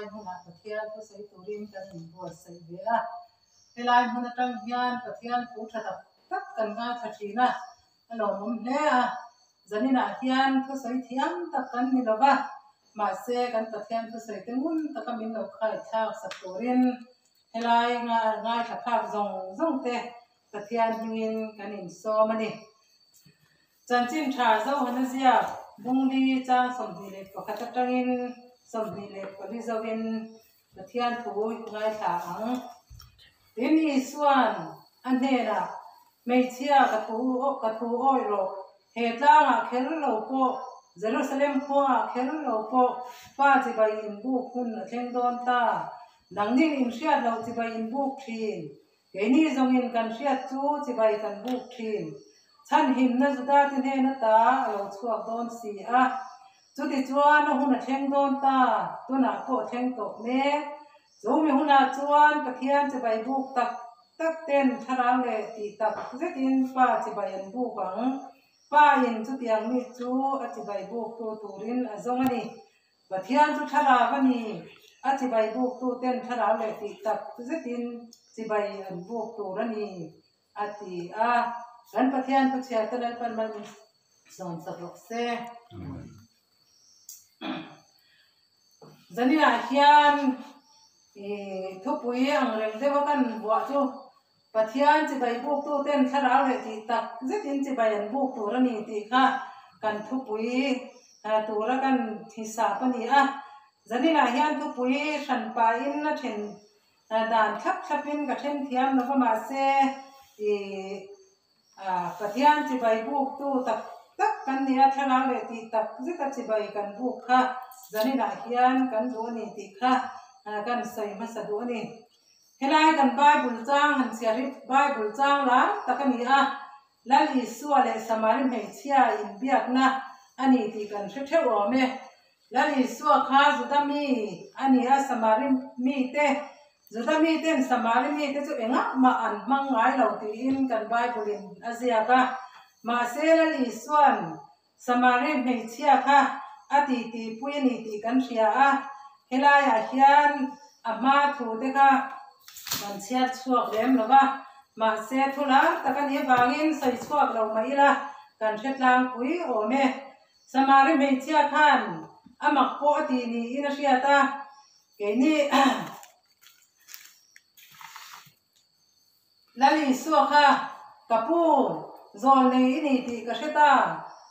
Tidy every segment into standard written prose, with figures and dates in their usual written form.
Helai hmunah Pathian thusawi turin kan inbuatsaih ve a. Helai hmun atang hian Pathian thu tha tak tak kan ngaithla thin a, a lawmawm hle a. Zaninah hian thusawi thiam tak kan ni lo va, mahse kan Pathian thusawi te ngun taka min lo khaithlak sak turin helai ngaithla phak zawng zawng te Pathian hmingin kan insawm a ni. Chanchin tha Zohana ziak Bungli chang 21 atangin 24 zoin Pathian thu ngaithla ang. Tin Isuan a hnenah, Hmeichhia ka thu ka thu awih rawh, he tlangah kher lo pawh, Jerusalem khuaah kher lo pawh Pa chibai inbuk hun a thleng dawn ta. Nangnin inhriat loh chibai inbuk thin. Keini zawngin kan hriat chu chibai kan buk thin. Chhanhimna Judate hnen ata a lo chhuak dawn si a. Chutichuan a hun a thleng dawn ta, tunah pawh a thleng tawh mek. Chumi hunah chuan Pathian chibai buk tak tak ten thlarau leh tih tak zetin Pa chibai an buk ang. Pa in chutiang mi chu a chibai buktu turin a zawng a ni. Pathian chu thlarau a ni, a chibai buktu ten thlarau leh tih tak zetin chibai an buk tur a ni, a ti a. Kan Pathian thuchhiar te Lalpan mal min sawm sak rawh se. Zaninah hian thupui ang reng deuha kan buah chu Pathian chibai buktu ten thlarau leh tih tak zetin chibai an buk tur a ni tih kha kan thupui tura kan hisap a ni a. Zaninah hian thupui hran pahin a then dan thlap thlapin ka then thiam lo va mahse ih Pathian chibai buktu tak tak kan ni a, thlarau leh tih tak zeta chibai kan buk kha zaninah hian kan duh a ni tih kha kan sawi hmasa duh a ni. Helai kan Bible chang han chhiar hi Bible chang lar tak a ni a, Lal Isua leh Samari hmeichhia inbiakna a ni tih kan hre theuh awm e. Lal Isua kha Juda mi a ni a, Samari mite, Juda miten Samari mite chu engah mah an hmang ngai lo tiin kan Bible in a ziak a. Mahse Lal Isua'n Samari hmeichhia kha a titipui a ni tih kan hria a, helaiah hian a hma thu te kha kan chhiar chhuak lem lo va, mahse thu lar tak a nih avangin sawi chhuak lo mah ila kan hre tlangpui awm e. Samari hmeichhia khan a mak pawh a tih niin a hriat a, keini Lal Isua kha, Ka pu, zawl nei i ni tih ka hre ta.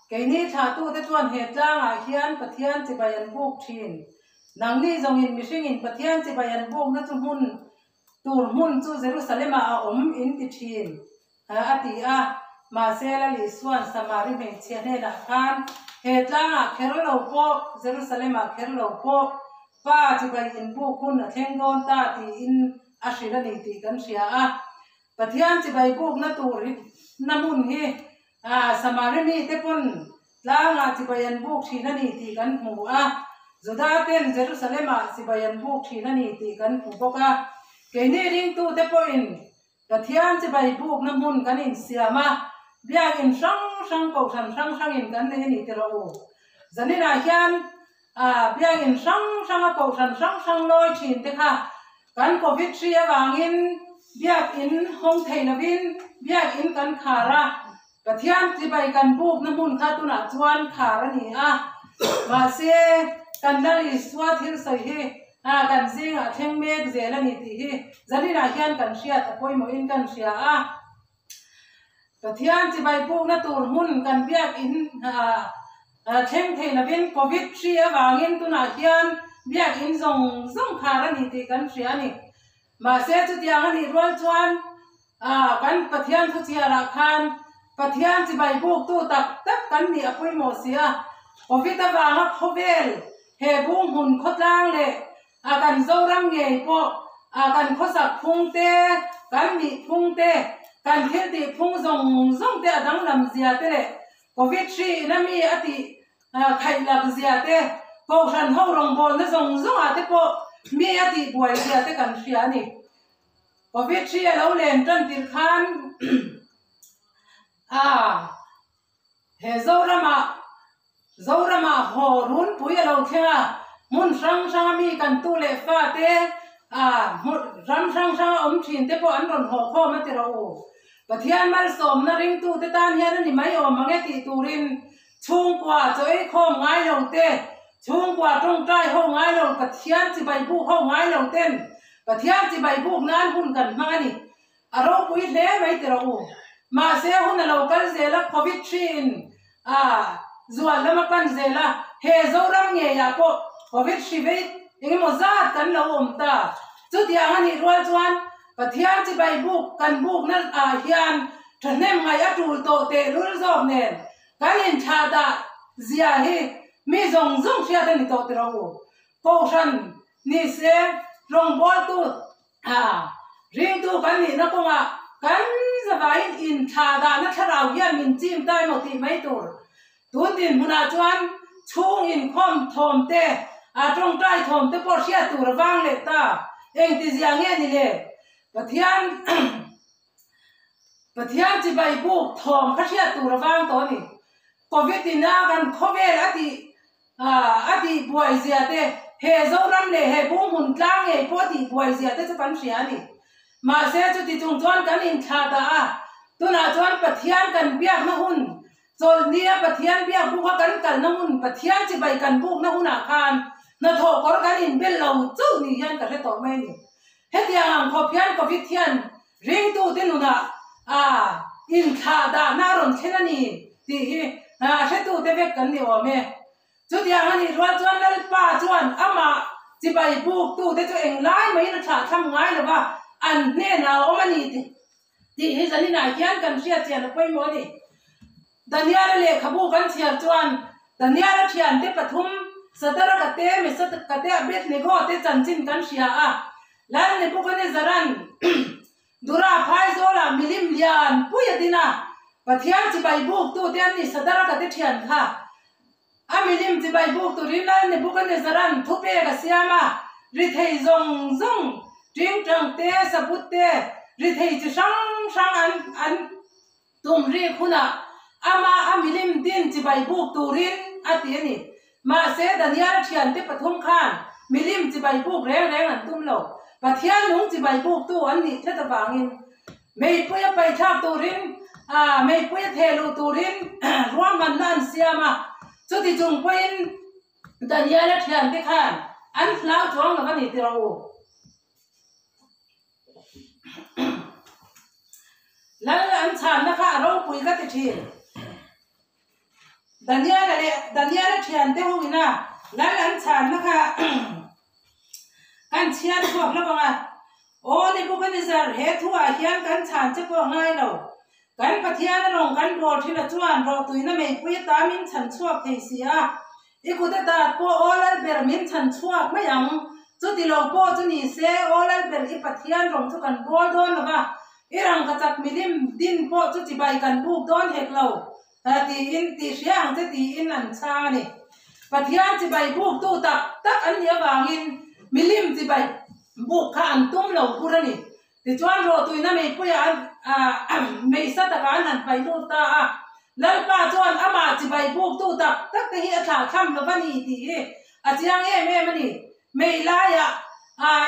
Keini thlahtute chuan he tlangah hian Pathian chibai an buk thin. Nangni zawngin mihringin Pathian chibai an bukna chu hmun tur hmun chu Jerusalem-ah a awm in ti thin, a ti a. Mahse, Lal Isua'n Samari hmeichhia hnenah khan, He tlangah kher lo pawh, Jerusalem-ah kher lo pawh, Pa chibai inbuk hun a thleng dawn ta tiin a hrilh a ni tih kan hria a. Pathian chibai bukna tur hi na hmun hi Samari mite pawn tlangah chibai an buk thin a ni tih kan hmu a. Juda ten Jerusalem-ah chibai an buk thin a ni tih kan hmu bawk a. Keini ringtute pawhin Pathian chibai bukna hmun kan insiam a, biakin hrang hrang kohhran hrang hrangin kan nei a ni tiraw u. Zaninah hian biakin hrang hranga kohhran hrang hrang lawi thin te kha kan Covid hri avangin biakin hawng thei lovin biakin kan khar a, Pathian chibai kan bukna hmun kha tunah chuan khar a ni a, mahse kan Lal Isua thil sawi hi kan zingah thleng mek zel a ni tih hi zaninah hian kan hriat a pawimawhin kan hria a. Pathian chibai bukna tur hmun kan biakin thleng thei lovin Covid hri avangin tunah hian biakin zawng zawng khar a ni tih kan hria a ni. Mahse chutiang a nih rual chuan kan Pathian thuchhiarah khan Pathian chibai buktu tak tak kan nih a pawimawh si a. Covid avanga khawvel he bung hmun khawtlang leh A kan Zoram ngei pawh a kan khawsak phung te, kan nih phung te, kan thil tih phung zawng zawng te a danglam zia te leh Covid hri ina mi a tih khaih lak zia te, Kohhran ho rawngbawlna zawng zawng ah te pawh mi a tih buai zia te kan hria a ni. Covid hri a lo len tan tirh khan a He Zoramah Zoramah haw runpui a lo thleng a, Hmun hrang hranga mi kan tu leh fate ah ram hrang hranga awm thin te pawh an rawn haw khawm a ti rawh u. Pathian malsawmna ringtute tan hian a ni mai awm ang e tih turin chhungkua chaw ei khawm ngai lo te, chhungkua tawngtai ho ngai lo, Pathian chibai buk ho ngai lo ten Pathian chibai buk nan hun kan hmang a ni. A ropui hle mai ti rawh u. Mahse hun a lo kal zel a, Covid hriin a zual lam a pan zel a, he Zoram ngeiah pawh Covid hri vei eng emaw zat kan lo awm ta. Chutiang a nih rual chuan Pathian chibai buk kan bukna ah hian thahnem ngaih a tul tawh tehlul zawk nen kan inthlah dah zia hi mi zawng zawng hriat a ni tawh ti rawh u. Kohhran ni se rawngbawltu A, ringtu kan nihna kawngah kan zavaiin inthla dahna thlarau hian min chim ta emaw tih mai tur. Tun dinhmunah chuan chhung inkhawm thawm te, a tawngtai thawm te pawh hriat tur a vang leh ta. Engtizia nge ni le? Pathian Pathian chibai buk thawm kha hriat tur a vang tawh a ni. Covid in a kan khawvel a tih a tih buai zia te, he Zoram leh he Bunghmun tlang ngei pawh a tih buai zia te chu kan hria a ni. Mahse chuti chung chuan kan inthlah dah a, tunah chuan Pathian kan biakna hun, chawlhnia Pathian biak buka kan kalna hun, Pathian chibai kan bukna hunah khan hnathawh kawr kan inbel lo chauh ni hian ka hre tawh mai a ni. Hetiang ang khawp hian Covid hian Ringtute nunah a inthlah dahna a rawn thlen a ni tih hi a hretute vek kan ni awm e. Chutiang a nih rual chuan Lalpa chuan amah chibai buktute chu englai maiin a thlahthlam ngai lo va, an hnenah a awm a ni tih hi zaninah hian kan hriat chian a pawimawh a ni. Daniela lehkhabu kan chhiar chuan Daniela thiante pathum Sadaraka te, Mesaka te, Abednego te chanchin kan hria a. Lal Nebuchadnezzara'n Dura phaizawlah milim lian pui a din a, Pathian chibai buktute an ni Sadaraka te thian kha. A milim chibai buk turin Lal Nebuchadnezzara'n thupek a siam a, ri thei zawng zawng, tingtang te, sabut te, ri thei chi hrang hrang an an Tum rik hunah amah a milim din chibai buk turin a ti a ni. Mahse, Daniel-a thiante pathum khan milim chibai buk reng reng an tum lo. Pathian nung chibai buktu an nih tlat avangin meipui a paithlak turin, meipui a theh luh turin ruahmanna an siam a. Chuti chung pawhin Daniel-a thiante khan an hlau chuang lo a ni ti rawh u. Lal an chhanna kha a ropui ka ti thin. Daniela leh Daniela thiante ho ina lal an chhanna kha kan chhiar chhuak lo ang a. Aw Nebuchadnezzar he thuah hian kan chhan che pawh a ngai lo. Kan Pathian a rawng kan bawl thin a chuan rawhtuina meipui ata min chhan chhuak thei si a. I kut a dat pawh aw Lalber min chhan chhuak mai ang. Chuti lo pawh chu ni se, aw Lalber i Pathian rawng chu kan bawl dawn lo va, i rangkachak milim din pawh chu chibai kan buk dawn hek lo, tiin tih hria ang che tiin an chhang a ni. Pathian chibai buktu tak tak an nih avangin milim chibai buk kha an tum lo bur a ni. Tichuan rawhtuina meipuia an meisa takah an han paih lut ta a, Lalpa chuan amah chibai buktu tak tak te hi a thlah thlam lo va ni tih hi a chiang em em a ni. Mei laiah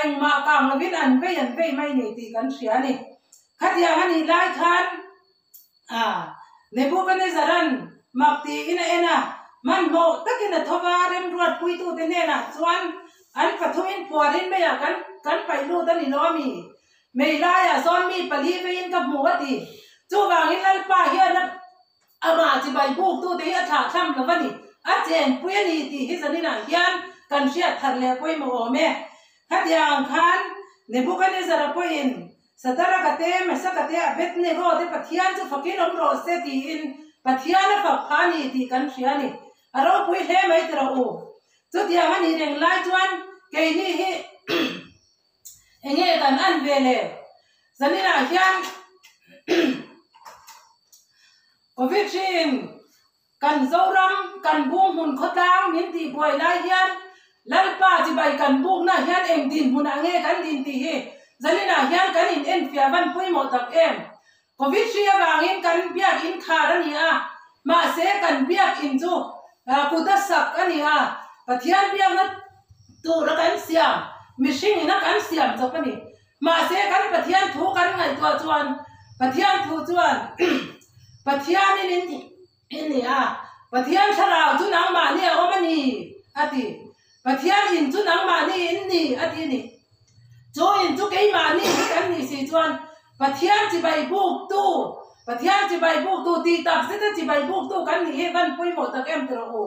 engmah kang lovin an vei an vei mai ni tih kan hria a ni. Khatiang a nih lai khan Nebuchadnezzar-a'n mak tiin a en a, hmanhmawh takin a tho va, remruatpuitute hnenah chuan an pathumin phuarin meiah kan kan paih lut a ni lo a mi? Mei laiah sawn mi pali veiin ka hmu a ti. Chuvangin Lalpa hian a amah chibai buktute hi a thlahthlam lo va ni, a chenpui a ni tih hi zaninah hian kan hriat thar leh pawimawh awm e. Khatiang ang khan Nebuchadnezzar-a pawhin Sadaraka te, Mesaka te, Abednego te Pathian chu fakin awm rawh se tiin Pathian a fak pha a ni tih kan hria a ni. A ropui hle mai ti rawh u. Chutiang a nih reng lai chuan keini hi enge kan an ve le? Zaninah hian Covid hriin Kan Zoram, kan Bunghmun khawtlang min tih buai lai hian Lalpa chibai kan bukna hian eng dinhmun ah nge kan din tih hi zaninah hian kan in enfiah van pawimawh tak em? Covid hri avangin kan biak in khar a ni a, mahse kan biak in chu kut a sak a ni a, Pathian biakna. Tura kan siam, mihring ina kan siam chawp a ni. Mahse kan Pathian thu kan ngaihtuah chuan Pathian thu chuan Pathianin in in ni a, Pathian thlarau chu nangmahni a awm a ni a ti. Pathian in chu nangmahni in ni a ti a ni. Chu in chu keimahni hi kan nih si chuan Pathian chibai buktu, Pathian chibai buktu tih tak zeta chibai buktu kan nih hi van pawimawh tak em ti rawh u.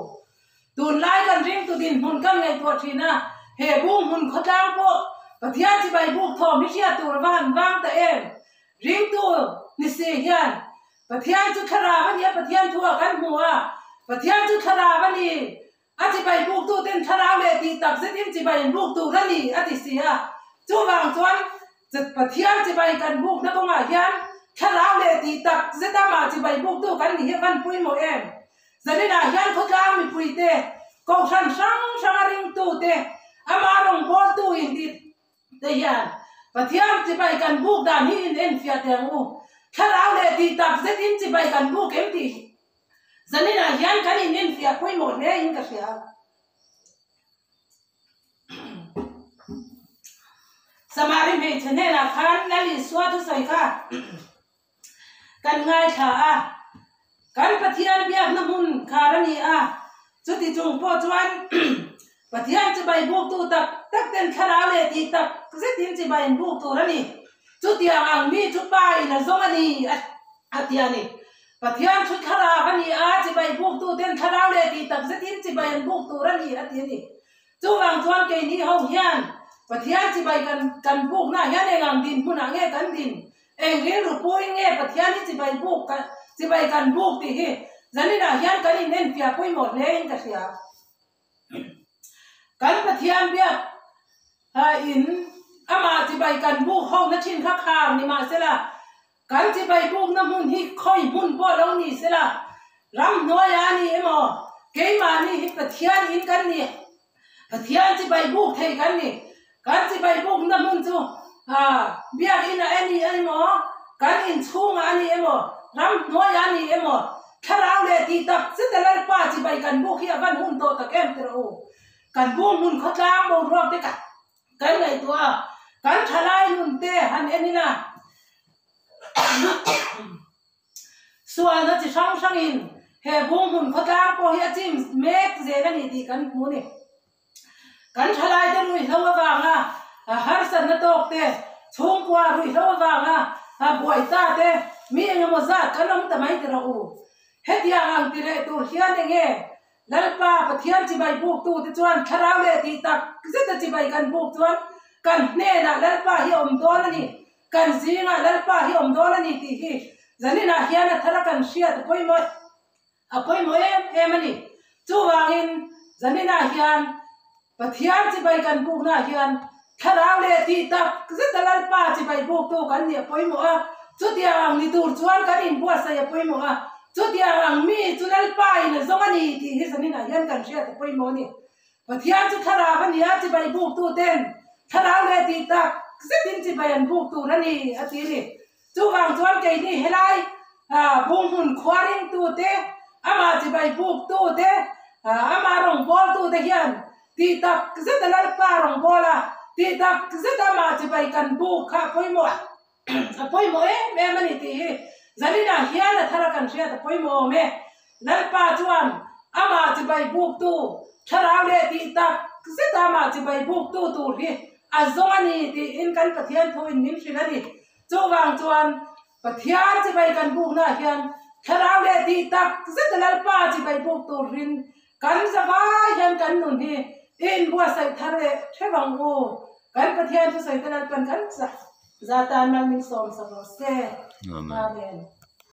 Tunlai kan ringtu dinhmun kan ngaihtuah thin a, he bung hmun khawtlang pawh Pathian chibai buk thawm hi hriat tur va han vang ta em? Ringtu ni si hian Pathian chu thlarau a ni a, Pathian thu ah kan hmu a, Pathian chu thlarau a ni, a chibai buktu ten thlarau leh tih tak zetin chibai in buk tur a ni a ti si a, chuvang chuan Pathian chibai kan bukna kawngah hian thlarau leh tih tak zeta mah chibai buktu kan ni hi a van pawimawh em? Zaninah hian khawtlang mipuite, kohhran hrang hranga ringtute, ama rawngbawltu intih te hian Pathian chibai kan buk dan hi in enfiah teh ang u. Thlarau leh tih tak zetin chibai kan buk em tih hi zaninah hian kan in enfiah pawimawh hle in ka hria. Samari hmeichhe hnenah khan Lal Isua thusawi kha Kan ngaithla a, kan Pathian biakna hmun khar a ni a, chuti chung pawh chuan Pathian chibai buktu tak tak ten thlarau leh tih tak zetin chibai in buk tur a ni. Chutiang ang mi chu pa in a zawng a ni a ti a ni. Pathian chu thlarau a ni a, chibai buktu ten thlarau leh tih tak zetin chibai an buk tur a ni a ti a ni. Chuvang chuan keini ho hian Pathian chibai kan kan buknaah hian engang dinhmunah nge kan din Eng rilru puin nge Pathian hi chibai buk kan chibai kan buk tih hi zaninah hian kan inenfiah pawimawh hle in ka hria. Kan Pathian biak in amah chibai kan buk ho na thin kha khar ni mahsela kan chibai bukna hmun hi khawi hmun pawh lo ni sela ramhnuaia a ni emaw keimahni hi Pathian in kan ni Pathian chibai buk thei kan ni. Kan chibai bukna hmun chu biakinn ah a ni emaw, kan inchhungah a ni emaw, ramhnuaiah a ni emaw, thlarau leh tih tak zeta Lalpa chibai kan buk hi a van hun tawh tak em tirh u. Kan bung hmun khawtlang boruak te kan ngaihtuah a, kan thalai nun te han en ila. Sualna chi hrang hrangin he bung hmun khawtlang pawh hi a chim mek zel a ni tih kan hmu a ni. Kan thalaite ruihhlo avanga harsatna tawk te, chhungkua ruihhlo avanga buai ta te, mi engemaw zat kan awm ta mai ti rawh u. Hetiang ang ti leh tur hian enge Lalpa Pathian chibai buktu te chuan thlarau leh tih tak zeta chibai kan buk chuan kan hnenah Lalpa hi a awm dawn a ni. Kan zingah Lalpa hi awm dawn a ni tih hi zaninah hian a thar a kan hriat a pawimawh a pawimawh em em a ni. Chuvangin zaninah hian Pathian chibai kan buknaah hian thlarau leh tih tak zeta Lalpa chibai buktu kan nih a pawimawh a, chutiang ang ni tur chuan kan inbuatsaih a pawimawh a, chutiang ang mi chu Lalpa in a zawng a ni tih hi zaninah hian kan hriat a pawimawh a ni. Pathian chu thlarau a ni a, chibai buktu ten thlarau leh tih tak zetin chibai an buk tur a ni, a ti a ni. Chuvang chuan keini helai bung hmun khua ringtu te, amah chibai buktu te, amah rawngbawltu te hian tih tak zeta Lalpa rawngbawla tih tak zeta amah chibai kan buk kha a pawimawh a pawimawh em em a ni tih hi zaninah hian a thar a kan hriat a pawimawh awm e. Lalpa chuan amah chibai buktu thlarau leh tih tak zeta amah chibai buktu tur hi a zawng a ni tiin kan Pathian thu in min hrilh a ni. Chuvang chuan Pathian chibai kan buknaah hian thlarau leh tih tak zeta Lalpa chibai buk tur rin kan zavai hian kan nun hi i inbuatsaih thar leh hrep ang u. Kan Pathian thusawi te Lalpan kan za tan mal min sawm sak rawh se. Amen.